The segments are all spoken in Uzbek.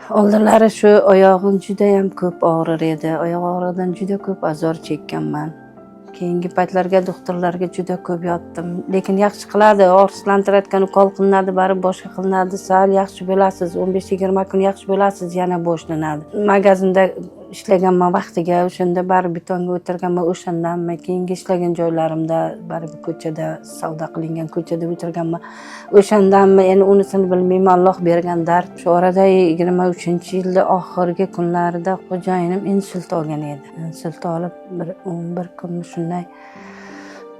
Oldinlari shu oyog'im judayam ko'p og'rir edi. Oyoq og'rig'idan juda ko'p azor chekkanman. Keyingi paytlarga doktorlarga juda ko'p yotdim. Lekin yaxshi qiladi, og'riqsizlantirayotgan ukol qilinadi, baribir boshqa qilinadi. Sal yaxshi bo'lasiz, 15-20 kun yaxshi bo'lasiz, yana boshlanadi. Magazinda ishlaganman vaqtiga, o'shanda baribir betonga o'tirganman, o'shandanmi, keyingi ishlagan joylarimda baribir ko'chada savdo qilingan ko'chada o'tirganman. O'shandanmi, endi unisini bilmayman, Alloh bergan dard. Shu orada 23-yilda oxirgi kunlarida xo'jayinim insult olgan edi. Insult olib bir 11 kun shunday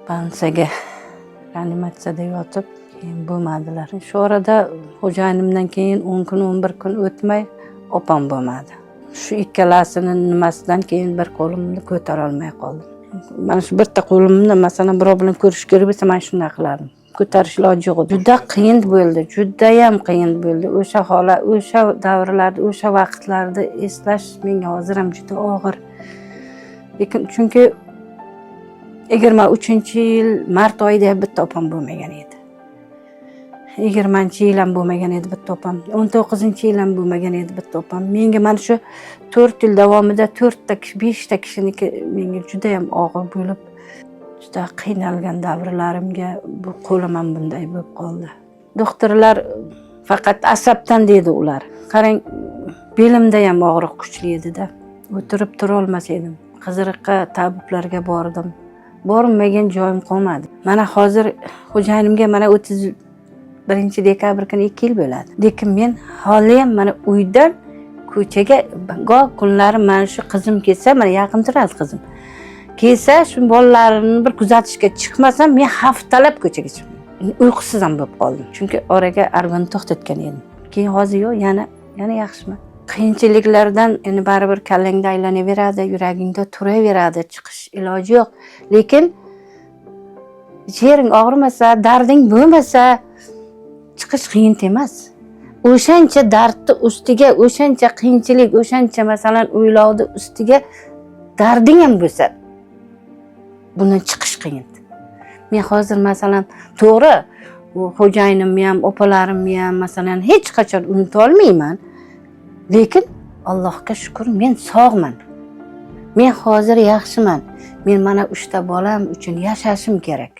больница ga, reanimatsiyada yotib, keyin bo'lmadilar. Shu orada xo'jayinimdan keyin 10 kun, 11 kun o'tmay opam bo'lmadi. Shu ikkalasini nimasidan keyin bir qo'limni ko'tarolmay qoldim. Mana shu bitta qo'limni, masalan, birov bilan ko'rish kerak bo'lsa, man shunday qilardim. Ko'tarish iloji yo'q edi. Juda qiyin bo'ldi, judayam qiyin bo'ldi. O'sha holat, o'sha davrlarda, o'sha vaqtlarda eslash menga hozir ham juda og'ir. Lekin chunki 23-yil mart oyida bitta opam bo'lmagan edi. 20-yil ham bo'lmagan edi bitta opam. 19-yil ham bo'lmagan edi bitta opam. Menga mana shu 4 yil davomida 4 ta kishi, 5 ta kishiniki menga judayam og'ir bo'lib, juda qiynalgan davrlarimga bu qo'lim ham bunday bo'lib qoldi. Doktorlar faqat asabdan dedi ular. Qarang, belimda ham og'riq kuchli edi-da. O'tirib turolmas edim. Qiziriqqa tabiblarga bordim. Bormagan joyim qolmadi. Mana hozir xo'jayinimga mana 31 dekabr kuni 2 yil bo'ladi. Lekin men holiyam mana uydan ko'chaga goh kunlari mana shu qizim kelsa, mana yaqin turadi qizim. Kelsa, shu bolalarimni bir kuzatishga chiqmasam, men haftalab ko'chaga chiqmayman. Uyqusiz ham bo'lib qoldim. Chunki oraga argonni to'xtatgan edim. Keyin hozir yo'q, yana yana yaxshiman. Qiyinchiliklardan endi baribir kallangda aylanaveradi, yuragingda turaveradi, chiqish iloji yo'q. Lekin jering og'rimasa, darding bo'lmasa, chiqish qiyin emas. O'shancha dardni ustiga, o'shancha qiyinchilik, o'shancha, masalan, o'ylovni ustiga darding ham bo'lsa, bundan chiqish qiyin. Men hozir, masalan, to'g'ri, u xo'jayinimni ham, opalarimni ham, masalan, hech qachon unuta olmayman. Lekin Allohga shukur, men sog'man. Men hozir yaxshiman. Men mana uchta bolam uchun yashashim kerak.